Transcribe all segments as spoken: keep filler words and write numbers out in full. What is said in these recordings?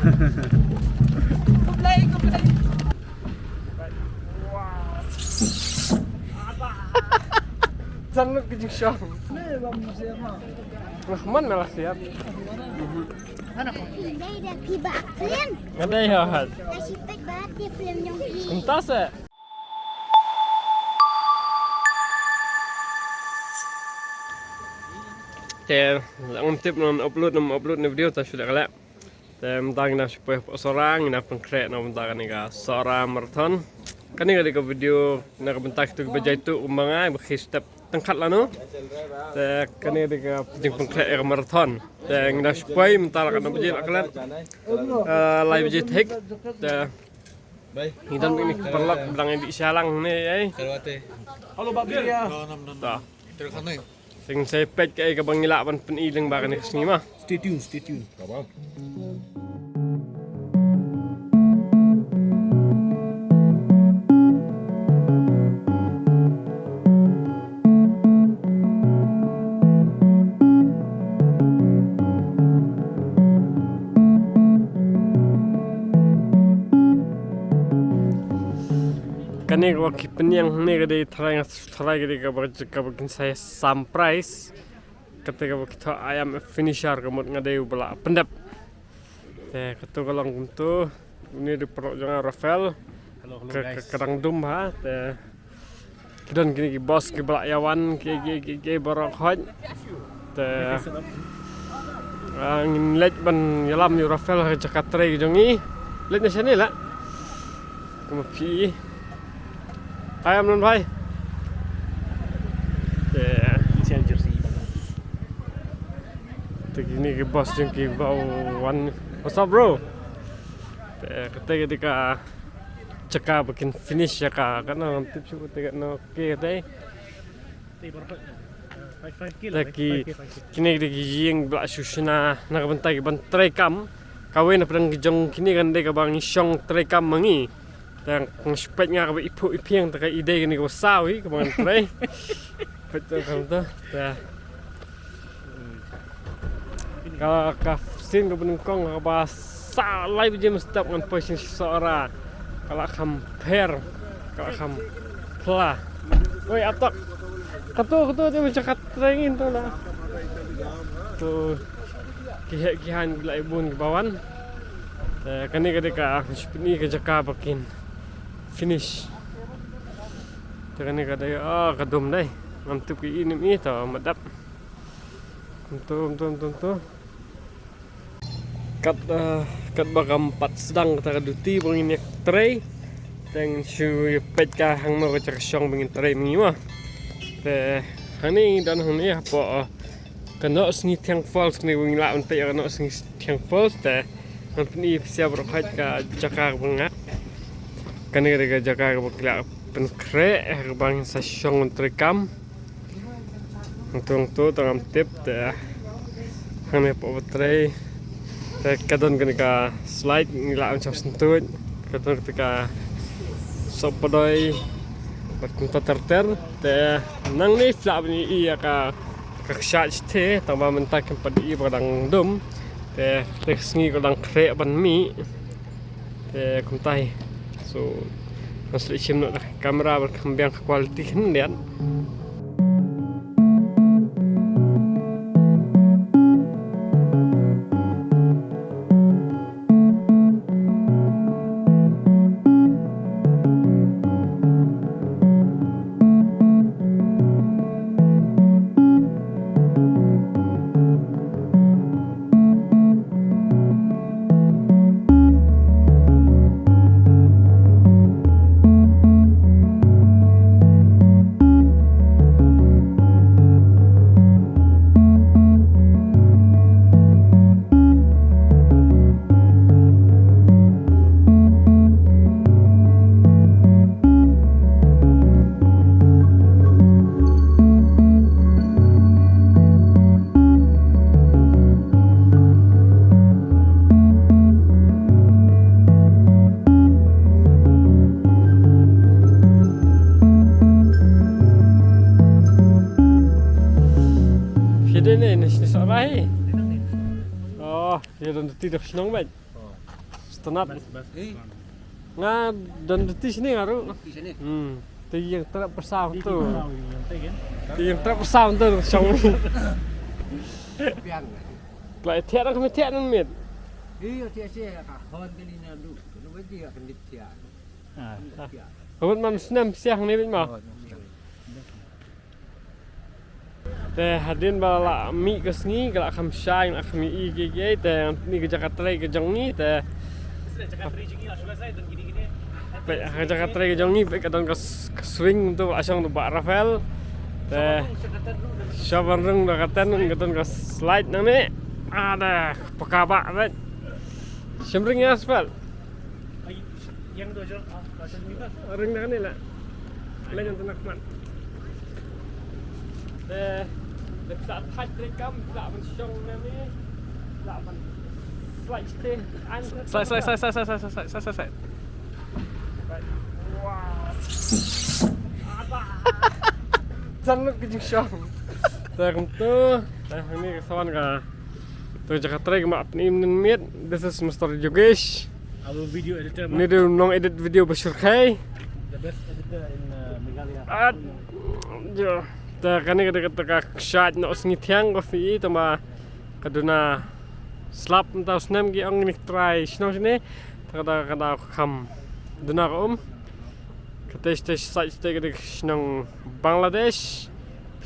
Kumlei, kumlei. Jang lut ka jingshong. Nga khmih me la siap. Dei da phi ba film. Nga dei ha. Ka sipek ba te film jong phi. Kumta se. Te ngam tip ngan upload, ngam upload ne video ta shu leh ka leh. Te mynta ngi nang shu poi hapoh Sohra, ngi nang pynkhreh noh mynta kane ka Sohra Marathon. Kane ka dei ka video na ka bynta kito kiba jai tuh kumba nga, ba ki step tyngkhat lano. Te kane ka dei ka jingpynkhreh ïa ka marathon. Te ngi nang shu poi mynta la katno baje la klet. Eh, lai baje thik. Te ngi don bad kine ki paralok ba dang ïa dih sha lang ne ei. Hello, Bab Biria. Ta. Te ngin sa peit kaei kaba ngi lah ban pyni lyngba kane ka sngi ma. Stay tuned, stay tuned. Kane kaba ki pynïeng hangne ka dei tharai nga tharai ka dei kaba, kaba kin sa ïa sam prize. Kata kaba ki thoh I am a finisher, ka mut nga dei uba la pyndep. Te kato ka long kumto. Une dei u paralok jong nga u Rafael. Hello, hello, ka, ka, guys. Ka dang dum ha. Te ki don kine ki boss kiba la ïa wan ki, ki, ki, ki baroh khoit. Te, ah, ngin leit ban ïalam ïa u Rafael ha ka jaka trei ka jong ngi. Leit na shane la. Kumba phi. Hi, Amnon bhai. Te, te kine ki boss jong ki ba wan. What's up, bro? Te kata ka dei ka jaka ba kin finish ïa ka, katno ngam tip shuh kata katno, okay, kata. Te ki, kine ki dei ki ïing ba la shu shna na ka bynta ki ban trei kam. Kawei na pdeng ki jong kine kan dei kaba ngi shong trei kam ma ngi. Te nga shu peit nga kaba iphuh iphieng te ka i dei kane kaba saw hi kaba ngan trei. Peit to kam to. Te ka, ka sien kaba nyngkong kaba sa lai baje mynstep ngan poi sha Sohra. Ka la kham pher, ka la kham phla. Oi, atok. Kato, kato te mynta ka trei ngin to la. To ki heh ki haiñ ki la ïa bun kiba wan. Te kane ka dei ka, ka shu pyni ka jaka ba kin finish. Te kane ka dei, ah, ka dum dei. Ngam tip ka i ne em i to, ma dap. Tum, tum, tum, tum. Kat, eh, katba kam pat sdang kata ka duty ba ngin ïa trei. Te ngin shu ïa peit ka hangno ka jaka shong ba ngin trei ma ngi mo. Te hangne ngi don hangne hapoh, eh, ka Nohsngi Thiang Falls, kane ba ngi lah ban peit ïa ka Nohsngi Thiang Falls te ngan pyni ïa phi sha baroh khoit ka jaka kaba nga. Kane ka dei ka jaka kaba ki lah pynkhreh kaba ngin sa shong ban trei kam. Hangto hangto tang ngam tip te hangne hapoh ba trei. Te ka don kane ka slide ngi lah ban shong shyntuid. Ka don kata ka sohpadoi bad kumta ter ter. Te nangne phi lah ban ïohi ïa ka, ka kshaid shatei tang ba mynta kim pat ïohi ba ka dang dum. Te kata ka sngi ka dang khreh ban mih. Te kumta hi. So ngan sa leit shim noh da ka kamera bad kham biang ka quality khyndiat. Phi dei ne, ne, ne Sohra hi? Oh, ïa don ti dok shnong bad. Tnat. Bas, bas. Eh. Nga don duty shane nga ruh. Duty shane? Hmm. Te ïeng trap pyrsa tu. Te ïeng trap pyrsa tu shong. Piang. Kloi thiah nang kami thiah nang mit. Ïa thiah thiah ka hon kali na du. Kano ba ji ka kandit thiah. Ah. Hon mam snem siang ni bit ma. Oh, snem. Te hadien ba la mih ka sngi ka la kham shai, la kham ïohi kiei kiei, te ni ka jaka trei ka jong ngi, te peit ka jaka trei ka jong ngi, peit ka don ka s-, ka swing tu, la shong tu Bah Rafael. Te sha ban rung da ka tent ka don ka slide nangne. Ada paka ba, right? Shim ring ïa Rafael. Ai, yang tu je, ah, macam ni kan. Ring dah ni lah. Lain yang tengah man. Deh, deh, tak tak rekam, tak mensyong ni. Tak men-, slide stay. Slide, slide, slide. Wow. Apa? Jangan lupa jingsyong. Tak tu, dah ni kesawan ka. To jaka trei ka ma pyn-im nyn miet. This is Mister Yogesh. Our video editor, ma. Ni dei u nong edit video ba shyrkhei. The best editor in, uh, Meghalaya. At, jo. Ta kane ka dei kata ka kshaid noh sngi thiang ko phi i, tangba ka duna slap mynta u snem ki ong ni trai shnong shane. Ta ka da ka da kham duna ka um. Kata state side state ka dei shnong Bangladesh.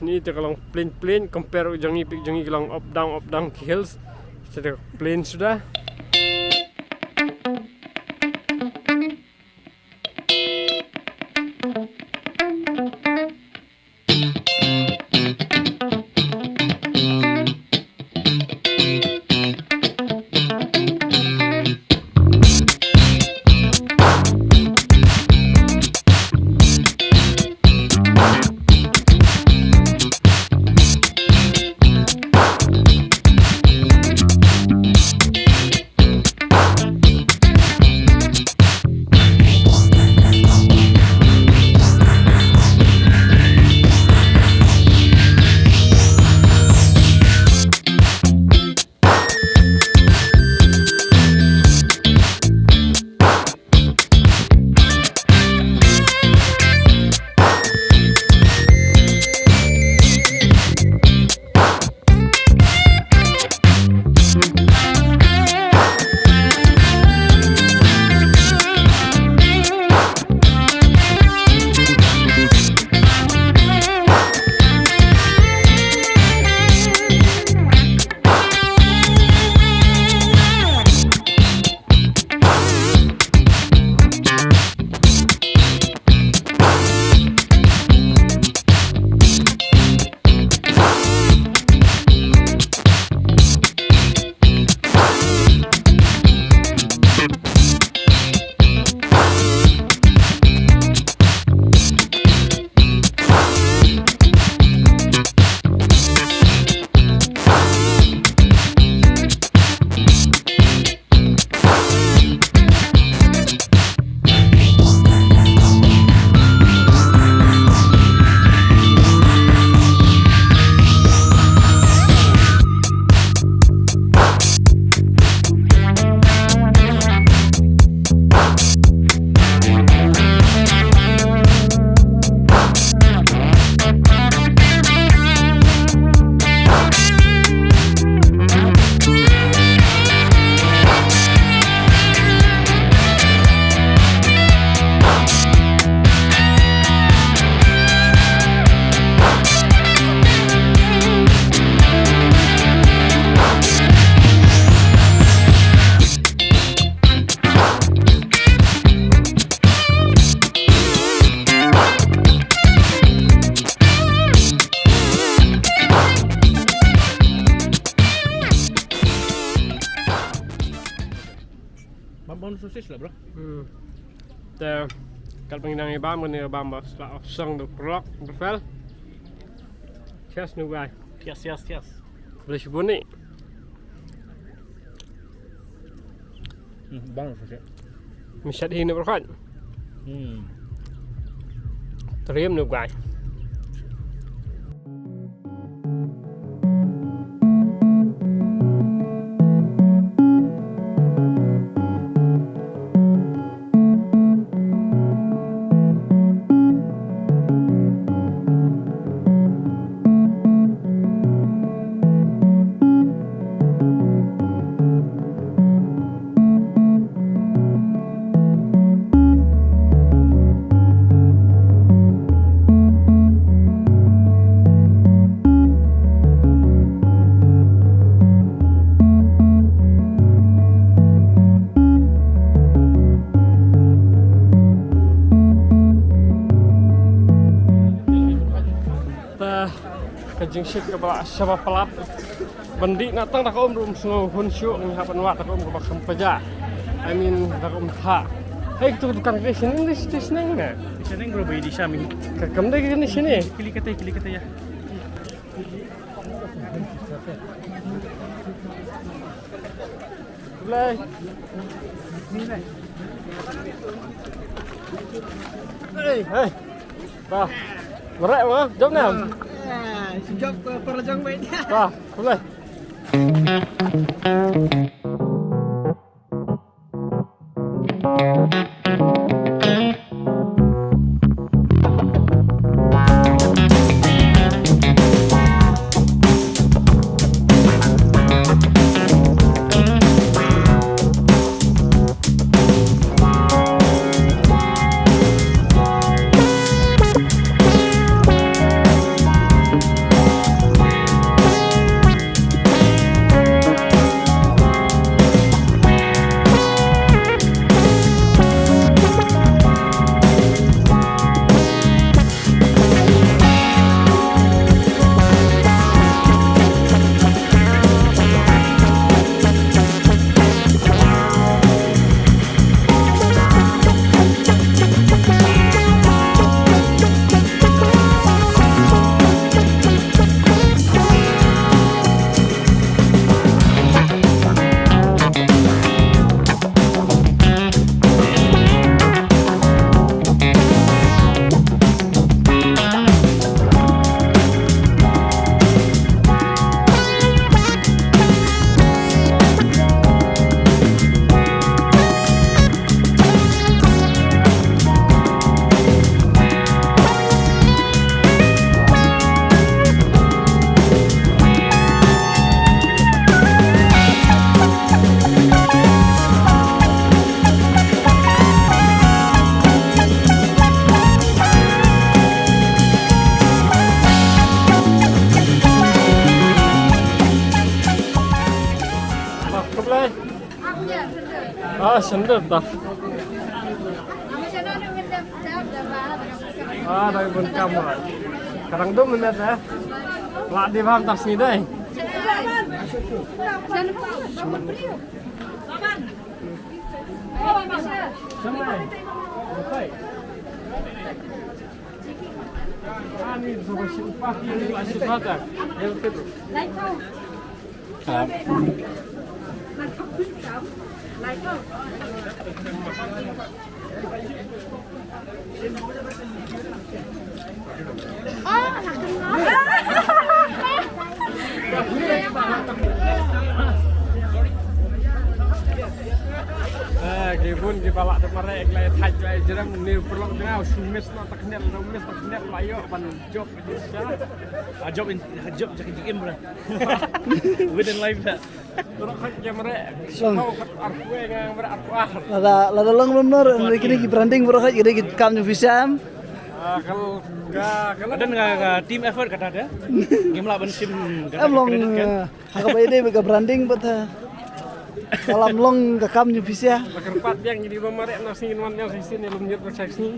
Pyn-i te ka long plain plain, compare u jong ngi, peit jong ngi ka long up down, up down ki hills. Te ka plain suda. Bam, bam sosis lah, bro. Hmm. Te, kat pang nang i bam, kan i bam ba sla song do krok, befel. Cheers, new guy. Cheers, cheers, cheers. Boleh sebut ni. Hmm, bam sosis. Mishat hi ni berkat. Hmm. Terium, new guy. Jingshit kaba shaba palat. Ban dih na tang da ka um ruh um sngew hun shuh ngi hap ban wad da ka um kaba kham paja. I mean da ka um tha. Hei, kito dukan ka dei shaneng, dei shaneng ne? Shaneng bro, bai dih sha mi. Ka kam dei ka dei shaneng. Kili kata, kili kata ya. Blai. Hey. Hey. Bah. Mareh mo, jop ne em? Ah, jop, eh, para jong wei. Bah, blai. Ah, sendal ta. Ah, dai bun kam. Ka dang dum mynta eh. Lah dei bam ta sngi dei. Ani, so ba shi pa, ni ba shi pa ta. ครับ Ah, ki bun ki ba lah dep mareh, ki la ïa thait, ki la ïa jrem, ne paralok jong nga u shu miss noh ta khnel, u miss ta khnel, la ïoh ban jop. Ah, jop in, jop jaka jingim, bro. Win in life, da. Tyrok hak jam re. Long. Kau kat arphew nga, nga re arphew ar. Lada, lada long lum nor, kine ki branding baroh hak, kine ki kam jong P C M. Ah, kal, ka, kal. Ada nga, nga team effort kata de. Ngim lah ban shim, kata em long, kredit kan. Eh, ha kaba ïadei bad ka branding bad ha. Ka lam long ka kam jong P C M. Ba kyrpad biang ïa ki ba mareh na sngi wan ïa shisien ïa lum ïoh ba shai sngi.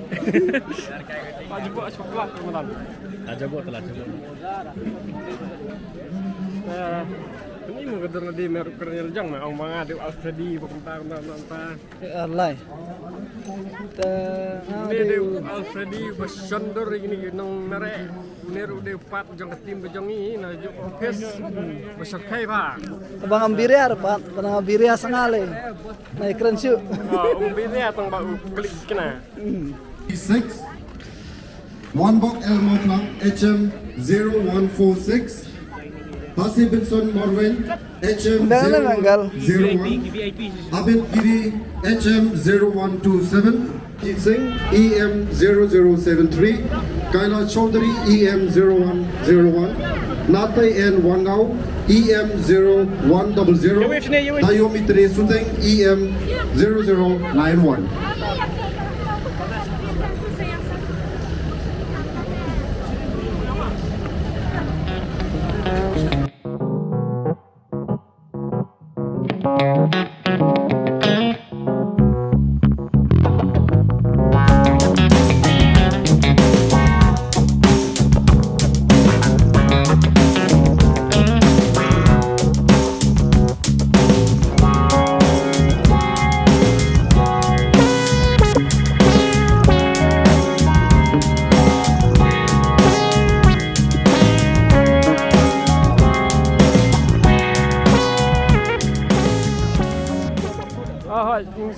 Ba jubok shoklat ka madan. Ah, jubok telat jubok. Eh, ini mo ka dur na di meru kren jong me ong ma nga de Alfredi ba kumta kumta kumta. Eh, lai. Te, ah, ne de Alfredi ba shon dur ini nong nare. Ne ruh de pat jong ka team ba jong i na ju office. Ba shon kai ba. Ba ngam biria pat, ba ngam biria sangale. Na kren shu. Ah, um biria tang ba u klik kena. Hmm. Six. Wanbok Elmo Club, H M zero one four six. Hasi Benson Morwen, H M zero one zero one. Abid Giri, H M zero one two seven. Jit Singh, E M zero zero seven three. Kailash Chaudhary, E M zero one zero one. Natai N Wangau, E M zero one double zero. Tayomi Tre Suteng, E M zero zero nine one.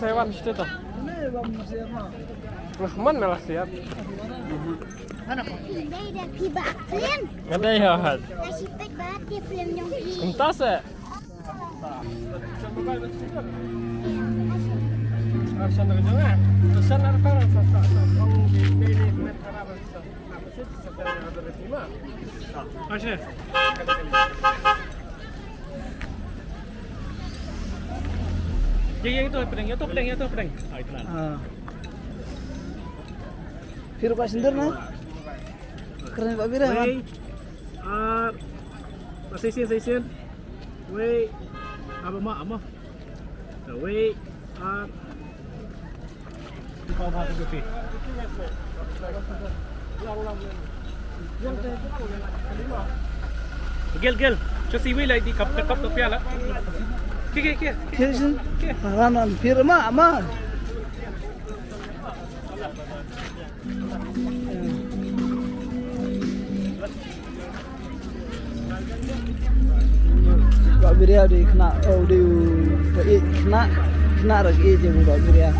Taiwan state ta. Rahman na lah siap. Dei da phi ba film. Nga dei ha hat. Nga sipek ba te film jong phi. Kumta se. Action. Ye, ye, ïa to pdeng, ïa to pdeng, ïa to pdeng. Ah, ito na. Ah. Phir ba sendar na. Kren ba bira. Wei, ah, sa shisien, sa shisien. Wei, ah, ba ma, ah, ma. Wei, ah. Gel, gel. Cho si wi lai di kap, kap, kap, kap, ya la. Ke, ke, ke. Ke, ke. Ran, ran, pir ma, ma. Bah Biria u dei khynnah, oh, u dei u, u, khynnah, khynnah ruh ka ïeit jong u Bah Biria.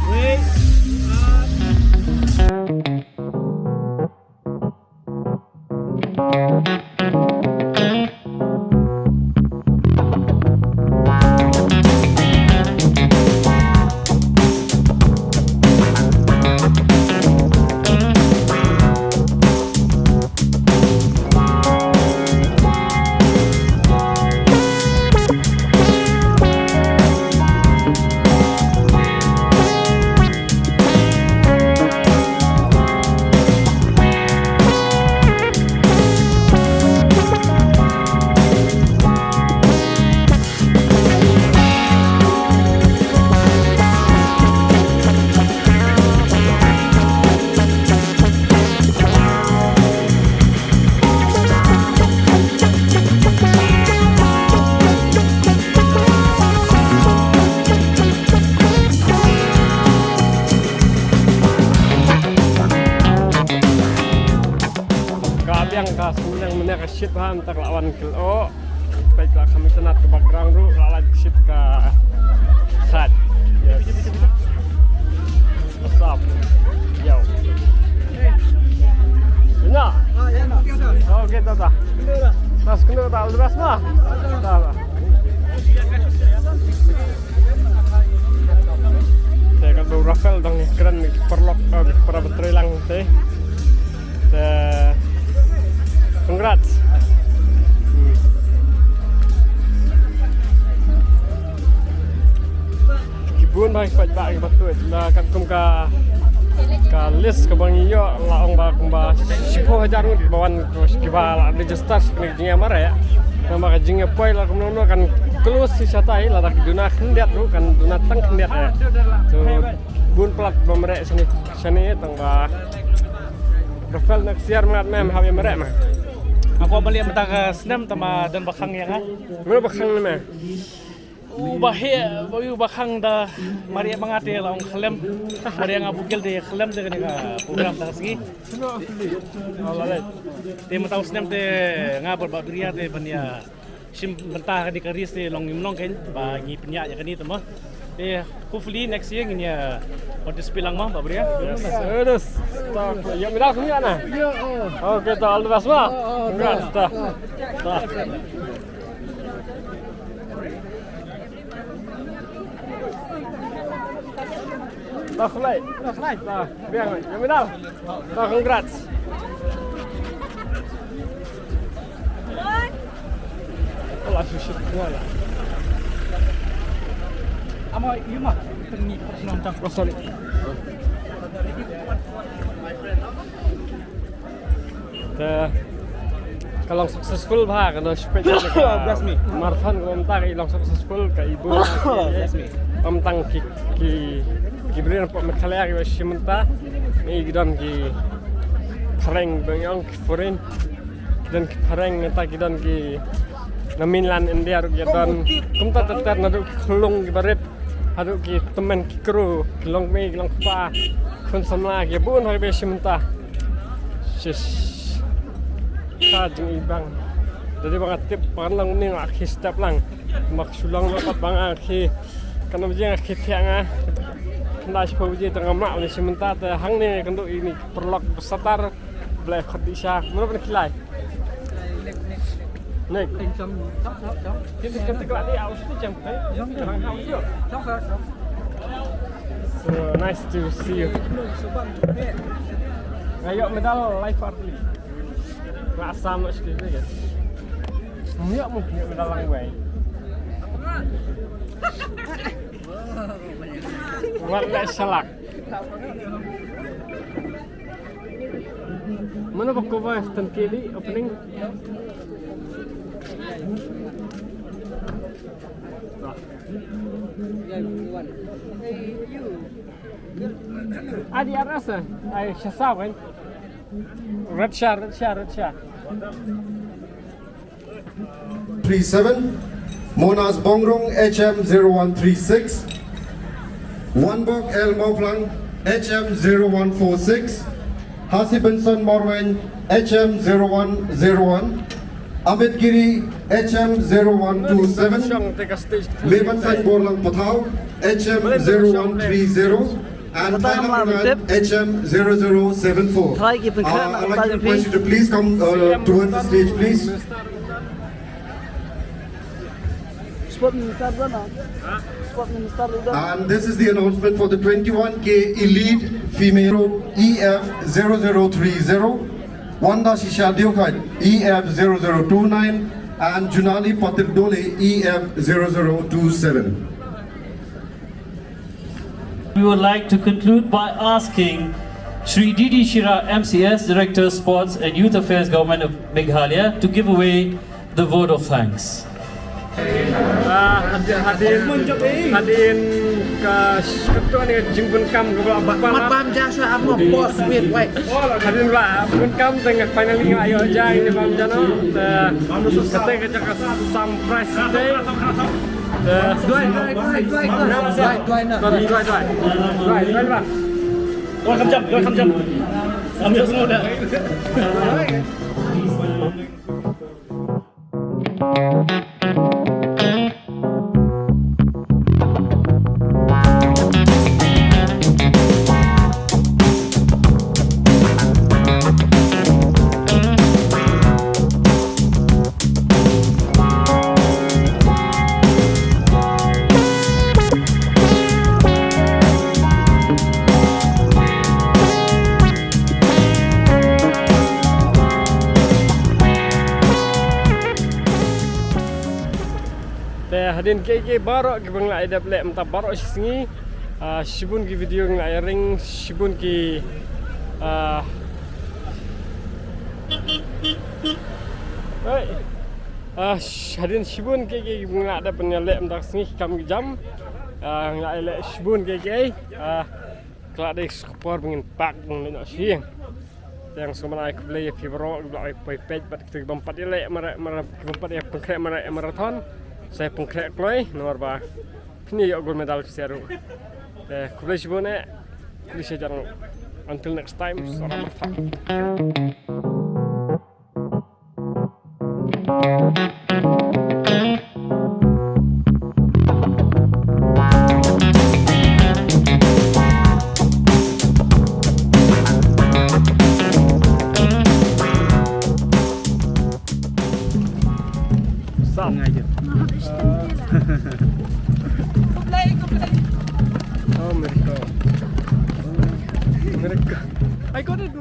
Ka biang ka sumleng mynne ka shit bha mynta ka la wan kylloh. Peit ka la kham itynnat ka background ruh ka la lait shit ka khat. Yes. What's up? Yo. Ina. Okay, tata. Tas kena ta, all the best ma. Tata. Te ka dei u Rafael dang kren ki paralok, eh, ki para ba trei lang te. Te congrats. Hmm. Ki bun bha ki paidbah kiba tuid la katkum ka, ka list kaba ngi ïoh la ong ba kumba shiphew hajar ngut ba wan, kiba la register sha kane ka jingïamareh. Namar ka jingïapoi la kumno kumno kan close shisha tai, lada ki duna khyndiat ruh kan duna tang khyndiat eh. So bun palat ba mareh shane, shane tang ba Rafael, next year ma ngat mem hap ïamareh ma. Nga kwah ban leh mynta ka snem tang ba don ba khang ïa nga. Mano ba khang ne me? U ba heh, ba u ba khang da mareh ba nga te la ong khlem. Mareh nga bugel te khlem te kane ka program tang sngi. Te mynta u snem te nga bad Bah Biria te ban ïa shim bynta kane ka race te long ngim long kein ba ngi pynïaid ïa kane te mo. Te hopefully next year ngin ïa participate lang mo Bah Biria. Yes. Terus. Ïa mynta kumne na. Okay, ta, all the best mo. Congrats ta. Ta. Ta khlai. Ta khlai. Ta biang. Ïa mynta. Ta, congrats. Ala shu shit kena la. Ama, you ma, tengi, nonton. Oh, sorry. Te ka long successful bha, ka long shiphew. Bless me. Marathon ka long, ta ka long successful, ka i bun. Bless me. Ym tang ki, ki, ki briew na pdeng Meghalaya kiba shim mynta. Ngi ki don ki phareng ba ngi ong ki foreign. Ki don ki phareng, nangta ki don ki na mainland India ruh ki don. Kumta ter ter, naduh ki khyllung kiba rit haduh ki tymmen ki kru, ki longkmie ki longkpa, khun samla, ki bun ha kiba shim mynta. Shish. Ka jingibang. Dei ba nga tip ba kan long ning, nga khie step lang. Mak shu long, long pat ba nga khie. Kan ym jing nga khie thiah nga. Nda shiphew baje te ngam lah ban ïashim bynta te hangne kynduh ïa ine i paralok ba satar. Blei khot dih sha. Mano ban khilai? Nek. Kita, kita kelak di aus tu jam tu. So nice to see you. Nga ïoh medal lai party. Nga Assam nak sikit lagi. Ïoh mu ïoh medal lang wei. Wat la shalak. Mano ba cover Tan Keli opening? Adi arasa, ai shasa kan. Red sha, red sha, red sha. Three seven, Monas Bongrung H M zero one three six, Wanbok L Mawphlang H M zero one four six, Hasi Benson Morwen H M zero one zero one, Amit Giri H M zero one two seven, Meban Sain Borlang Pathaw H M zero one three zero, and Kata final Amla winner Mintip. H M zero zero seven four. Try ki pynkhah Uh, na I'd like to request you to please come uh, towards the stage, please. Sport Minister dah na. Sport Minister dah. And this is the announcement for the twenty-one K Elite Female E F zero zero three zero, Wanda Shisha Deokhait E F zero zero two nine, and Junali Patil Dole E F zero zero two seven. We would like to conclude by asking Shri D D Shira, M C S, Director, Sports and Youth Affairs, Government of Meghalaya, to give away the vote of thanks. Ah, hadien, hadien, hadien ka, ka to ne jingbunkam ka ba, ba, mat bam ja sha am boss wait wait. Hadien ba bunkam teng finally nga ïoh ja ine bam ja no. Te kata ka jaka surprise te. Duai, duai, duai, duai, duai. Duai, duai, duai. Duai, duai, duai. Welcome jam, welcome jam. Am just know that. Te hadien kiei kiei baroh kiba ngi la ïadep leh mynta baroh shi sngi. Ah, shibun ki video ngi la ïaring, shibun ki, ah, hei. Ah, sh-, hadien shibun kiei kiei kiba ngi la dep ban ïaleh mynta ka sngi ki kam ki jam. Ah, ngi la ïaleh shibun kiei kiei. Ah, ka la dei ka por ba ngin pak ba ngin leit noh sha ïing. Te nga sngewbha ban ai khublei ïa phi baroh kiba la ïa peit bad kito ki bym pat ïaleh mara-, mara-, ki bym pat ïa pynkhreh mara-, marathon. Sa ïa pynkhreh kloi namar ba phin ïoh gold medal shisha ruh. Te khublei shibun eh. Khublei shibun. Until next time, salam marathon. Stop. Nga aja. Oh my God. America. I got it.